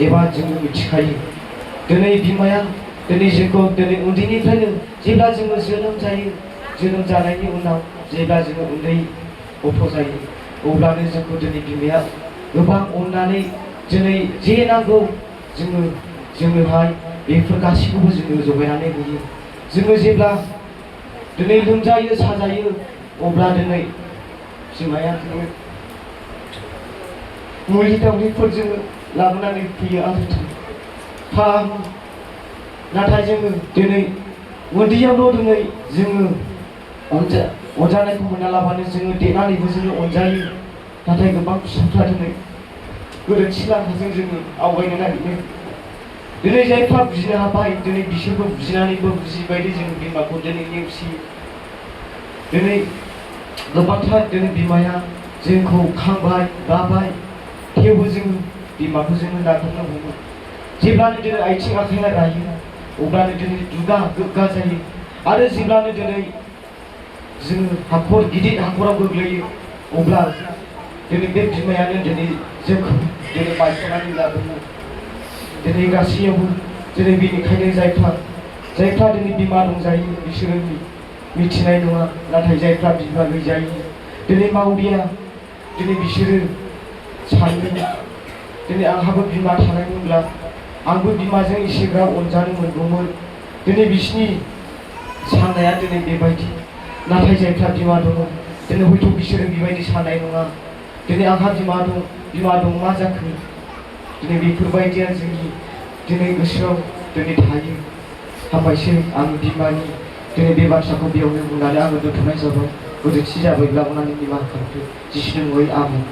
एबा जोङो मिथिखायो दिनै बिमाया दिनै जोंखौ दिनै उन्दैनिफ्रायनो जेब्ला जोङो जोनोम जानायनि उनाव जेब्ला जोङो उन्दै गथ' जायो अब्लानो जोंखौ दिनै बिमाया गोबां अननानै दिनै जे नांगौ जोंनोहाय बेफोर गासैखौबो जोङो जगायनानै होयो। जोङो जेब्ला दिनै लोमजायो साजायो अब्ला दिनै बिमाया जोङो मुलि दावलिफोर जोङो लाबोनानै फैयो आरो फाहामो। नाथाय जोङो दिनै उन्दैयावल' दिनै जोङो अनजानायखौ मोनालाबानो जोङो देरनानैबो जोङो अनजायो। नाथाय गोबां फिसाफ्रा दिनै गोरोन्थि लामाजों जोङो आवगायनो नागिरदों। दिनै जायफ्रा बुजिनो हाबाय दिनै बिसोरबो बुजिनानैबो बुजिबायदि जों बिमाखौ दिनै नेवसियो। दिनै गोबांथार दिनै बिमाया जोंखौ खांबाय बाबाय थेवबो जों बिमाखौ जोङो नागारनो हमो। जेब्लानो दिनै आथिं आखाइया रायो अब्लानो दिनै दुगा गोग्गा जायो आरो जेब्लानो दिनै जोङो गिदिर हाखराव गोग्लैयो अब्ला दिनै बे बिमायानो दिनै जोंखौ दिनै बायख'नानै लाबोयो। दिनै गासैयावबो दिनै बेनिखायनो जायफ्रा दिनै बिमा दंजायो बिसोरो मिथिनाय नङा। नाथाय जायफ्रा बिमा गैजायो दिनै मावरिया दिनै बिसोरो सानो दिनै आंहाबो बिमा थानायमोनब्ला आंबो बिमाजों एसेग्राब अनजानो मोनगौमोन। दिनै बिसिनि साननाया दिनै बेबायदि। नाथाय जायफ्रा बिमा दङ दिनै हयथ' बिसोरो बेबायदि साननाय नङा। दिनै आंहा बिमा दं मा जाखो दिनै बेफोरबायदिया जोंनि दिनै गोसोआव दिनै थायो। हामबायसै आं बिमानि दिनै बे बाथ्राखौ बेयावनो बुंनानै आङो दोनथ'नाय जाबाय। गोरोन्थि जाबायब्ला अननानै निमाहा खालामदो जिसुनि मुङै आमेन।